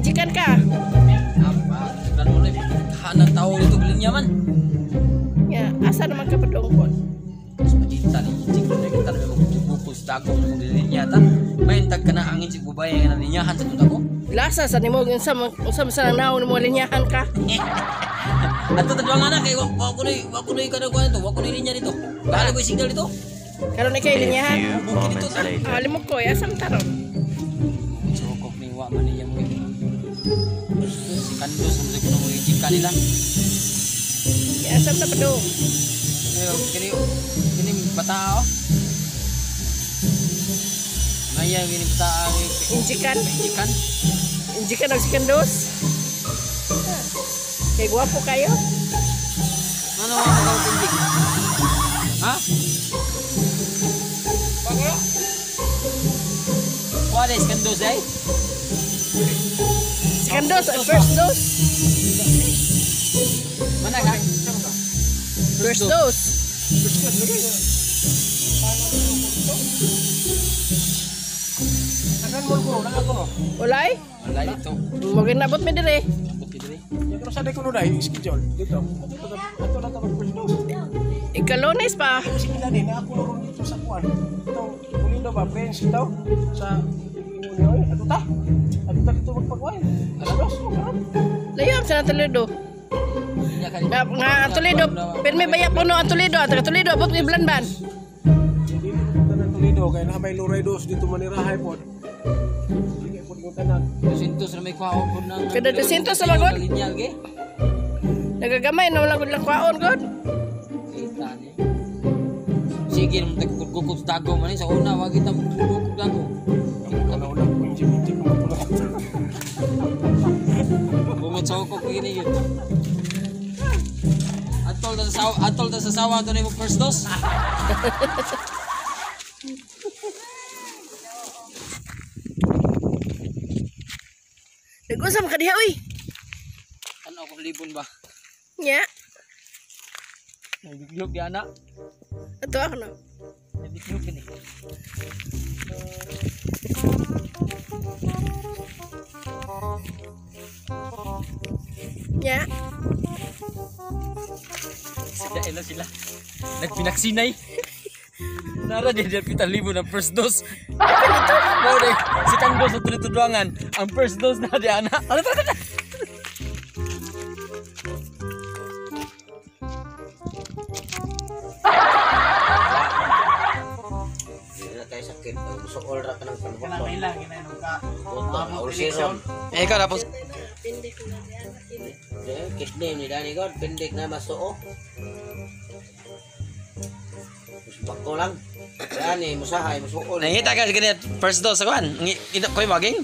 Nainjikan ka. Apa? Kan mo na hanang tao dito linya man. Ya, asa naman ka padungkon? Mas madita ni injik na kita na magbukus dagong ng linya ta. May tag ka na ang injik bubay nga linyahan sa tunta ko. Lasa sa nimo unsa man sa naon mo linyahan ka. Ato tadwang ana kay wa ko ni kada kuan ito, wa ko ni linya dito. Kala ko signal dito. Karon ikay linyahan. Few moments later. Ah, limok ko asa man taron. Sukok ni wa man niya mo. Si Kandos mo sa kuno mo injik kanila. Ya, asa ta padung? Ayo, kini kini bata oh. Maya kini bata Injikan. Injikan. Injikan og si Kandos. Kay gwapo kayo. Ano ang mga injik? Ha? Bago? What is Kandos eh? Si Kandos first dose. Mana ka? First dose. Walay? Wala dito. Mo ginabot mi dire. Abot diri. Pero sa ko no dai schedule dito. Ato na ta first dose. Ikalunes pa. Kasi sila ni na ako ron dito sa kuan. Ito Pulido ba friends ito sa ingon ato ta. Ato ta dito magpagway. Alas dos mo karon. Layo sa Toledo. Nga, nga ang Toledo, pero may baya puno ang Toledo, ang taga Toledo abot mi Blanban. Dili ko tanan Toledo kay na may Luray dos dito manirahay pod. Sige pod ko tanan. 200 na may kuha pod ng Kada 200 sa magod? Linya ge. Nagagamay na wala gud lang kwaon god. Kita ni. Sige naman tagkukod sa dago man eh. Sa una, wag kita magkukod dago. Wala wala ko injik ko pulo. Bungot sa ukok gini yun. Atol ta sa sawa, atol ta sa sawa to mo first dose. Nag-unsa man ka diha oy? Ano ako libon ba? Nya, Nabiglog di ana. ato ako no. Nabiglog gini. Nya, Sila ila sila. Nagpinaksinay. Nara di di pita libo ng first dose. Mao di si Kando sa tulituduangan. Ang first dose na di ana. Ano to? Hindi na tayo sakit. Suol ra ka ng panbukon. Buton, Eh ikaw tapos Kidney ni Danny God, pindik na masuo. Bako lang. Dani, musahay, musuol. Nangita ka sa ganyan first dose sa kuan. Ito koy maging.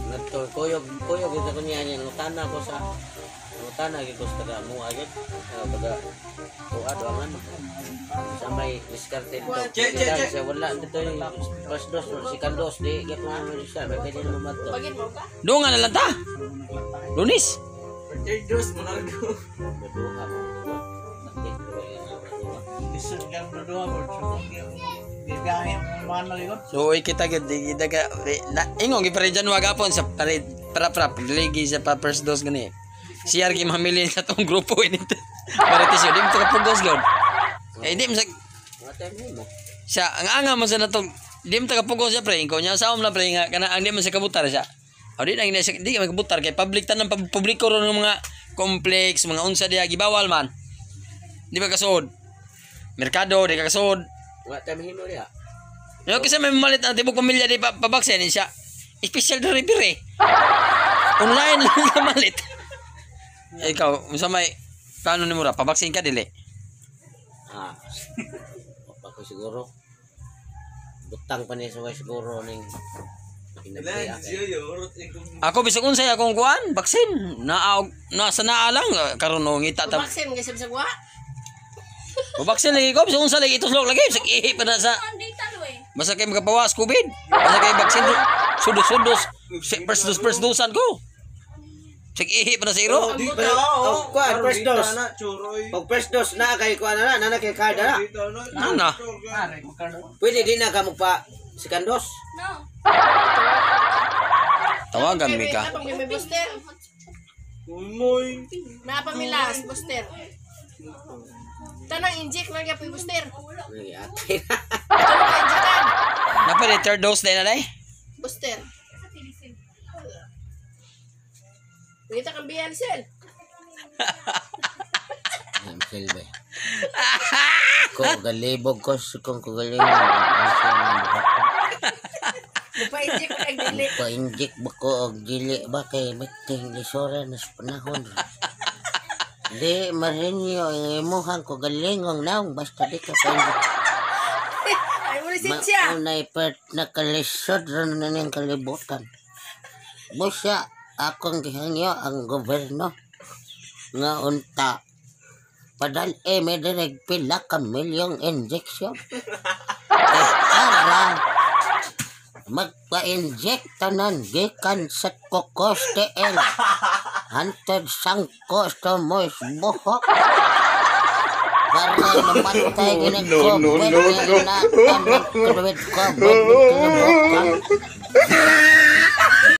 Ngadto kuyog, kuyog ito ko niya niya. Nutana ko sa nutana gyud ko sa taga mua gyud. Taga tuwa doangan. Sa may diskarte dito. Sa wala dito yung first dose, second dose di gyud na ano siya, may pwede na mamadto. Pagin mo ka? Doon nga na lang ta. Lunis. Maduha mo. So kita gyud di kita ka na ingon gi pare dyan wagapon sa pare para para pagligi sa pa first dose gani. CR gi mamili sa tong grupo ini. Para tisyo di mo ka pugos gyud. Eh di mo sa siya ang anga mo sa natong di mo ta kapugos siya pre ikaw niya sa na pre nga kana ang di mo sa kabutar siya. O di na gina siya di ka makabutar kay public tanan publiko ron ng mga complex mga unsa diha gibawal man. Di ba kasuod? Merkado di ka kasuod. Wa time himo diha. Yo kasi may malit ang tibok pamilya di pa pabaksin siya. Special delivery. Online lang ka malit. Ikaw, unsa may plano nimo ra pabaksin ka dili? Ah. Pa ko siguro. Butang pa ni sa way siguro ning. Ako bisag unsay akong kuan, baksin. Naa na sa naa lang karon no ngita ta. Baksin nga sa wa. Baksin lagi ko bisag unsa lagi ituslok lagi bisag ihi pa na sa. Basta kay makapawas COVID. Basta kay baksin sudos-sudos. First dose first dosan ko. Bisag ihi pa na sa iro. Oh, kuan first dose. Og first dose na kay kuan na na kay card na. Ana. Pwede din na ka magpa second dose. No. Tawagan mi ka. Napang may booster. Umoy. Napa mi last booster. Tanang inject na gyapon booster. Ay, ate. Tulo ka injectan. Napa di third dose din na day? Booster. Pangita kang BLCL. Ang silbi. Ko galibog ko sa kong kagalingon. Ang silbi. Mupa-inject ko kag dili. Pa-inject ba ko og dili ba kay miting lisora na sa panahon. Di marinyo ang imuhang ko galingong naong basta di ka pa-inject. Ay mo lisensya. Maunay pert nakalisod ron na niyang kalibutan. Busa akong gihangyo ang gobyerno nga unta padal eh may direg pila ka milyong injection. Eh, para magpa-inject tanan gikan sa kokos TL hantod sangko sa mois buhok para mamatay ginag No, no, COVID no, no. nga inatan ng COVID COVID kinabukan.